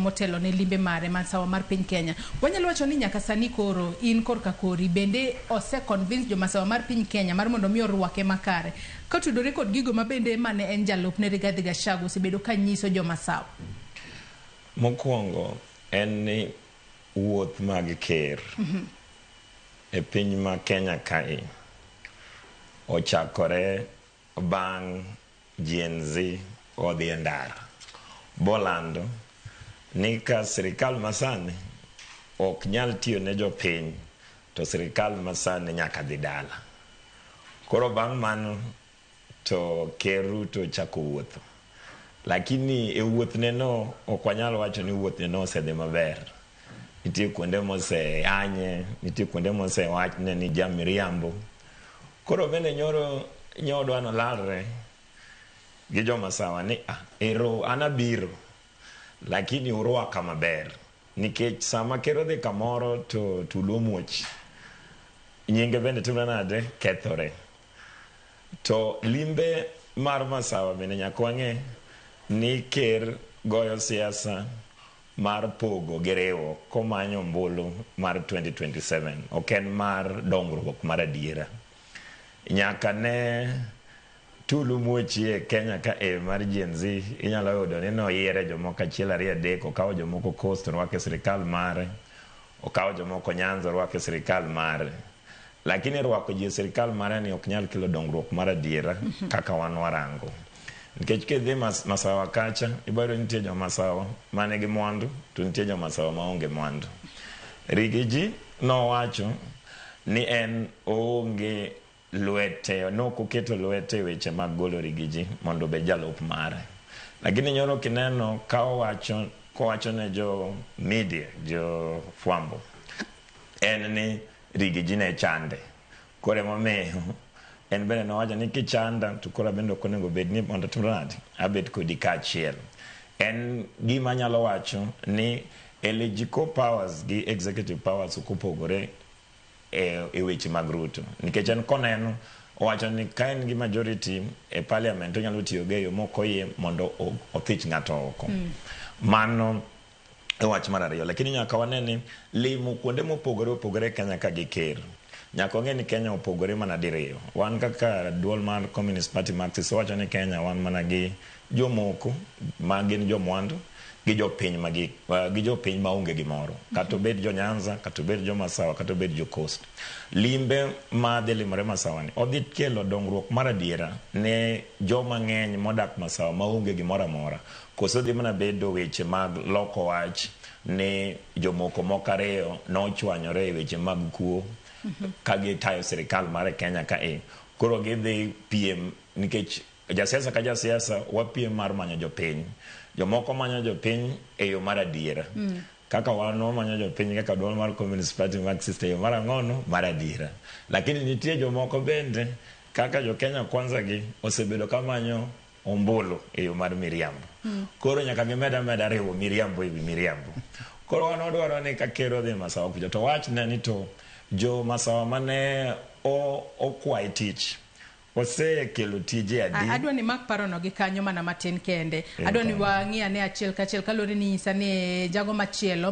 motelo ne limbe mare Masawa mar piny Kenya. Wanyalo wacho ni nyaka sani koro in korka kori bende ose convince jo Masawa mar piny Kenya mar mondo mi orwake makare. Kotudore kod gigo ma bende mane en jalupne Rigathi Gachagua osebedo ka nyiso jo Masawa. Mokwongo en ni wuoth mag ker e piny ma Kenya kae ochakore bang' Gen Z odhi e ndara bolando ni ka sirikal masani ok nyal tiyo ne jopiny to sirikal masani nyaka dhi dala. Koro bang' mano to Ker Ruto ochako wuotho. Lakini e wuothne no ok wanyal wacho ni wuothne no osedhi maber. Nitie kuonde moseyanye, nitie kuonde mosewachne ni jamiriambo. Koro bende nyoro nyodwa nolalre gi jomasawa ni ah, ero an abiro lakini urwaka maber nikech sama ker odhi kamoro to tulo omuoch nyinge bende timre nade kethore. To limbe mar Masawa bende nyaka wang'e ni ker goyo siasa mar pogo gi riwo komanyo ombulu mar 2027 ok en mar dongruok mar adiera. Nyaka ne tulu muochie Kenya ka e mar Gen Z inyalo yudo ni noyiere jomoko achiel ariyo adek okawo jomoko Coast orwako e sirikal mare, okawo jomoko Nyanza orwako e sirikal mare. Lakini rwako ji e sirikal mare ni ok nyal kelo dongruok mar adiera kaka wan warango. Nikech kidhi Masawa kacha, ibiro yudo ni nitie jo Masawa manigi mwandu to nitie jo Masawa maonge mwandu. Rigiji nowacho ni en oonge lwete, nok oketo lwete e weche mag golo Rigiji mondo obed jalup mare. Lakini nyoro kineno ka owacho, kowacho ne jo media, jo fwambo, en ni Rigiji ne chande. Koro emomiyo en bende nowacho ni kichanda to koro abende ok onego bed ni mondo atim nade, abet kodi kaachiel. En gima anyalo wacho ni eligical powers gi executive powers ok opogore e weche mag Ruto. Nikech en koneno, owacho ni ka en gi majority e parliament onyalo tiyo go e yo mok oyie mondo othich ng'ato oko. Mano e wach mar ariyo. Lakini nyaka wane ni limo kuonde mopogore opogore e Kenya ka gi ker. Nyaka wang'e ni Kenya opogore mana diriyo. Wan kaka duol mar Communist Party Marxist wacho ni Kenya wan mana gi jomoko ma gin jomwandu gi jopiny ma gi, gi jopiny maonge gimoro. Kata obed jo Nyanza, kata obed jo Masawa, kata obed jo Coast. Limbe ma dhi limore Masawa ni odhi kelo dongruok mar adiera ne joma ng'eny modak Masawa maonge gimoro amora. Koso dhi mana bedo weche mag loko wach ni jomoko moko ariyo nochwanyore e weche mag kuo ka gitayo sirikal mar Kenya ka e. Koro gidhi piem nikech jasiasa ka jasiasa wapiem mar manyo jopiny. Jomoko manyo jopiny e yo mar adiera. Kaka wan wamanyo jopiny kaka duol mar Communist Party Marxist e yo mar ang'ono mar adiera. Lakini nitie jomoko bende kaka jo Kenya Kwanza gi osebedo ka manyo ombulu e yo mar miriambo. Koro nyaka gimed ameda riwo miriambo ewi miriambo. Koro wan wadwaro ni ka ker odhi Masawa kucha to wachne ni to jo Masawa mane okwaye tich osekelo tije adi? Adwa ni mak parono gi kanyo mana matin kende. Adwa ni wang'i ane achiel kachiel kaluwore ni inyisa ni jago machielo.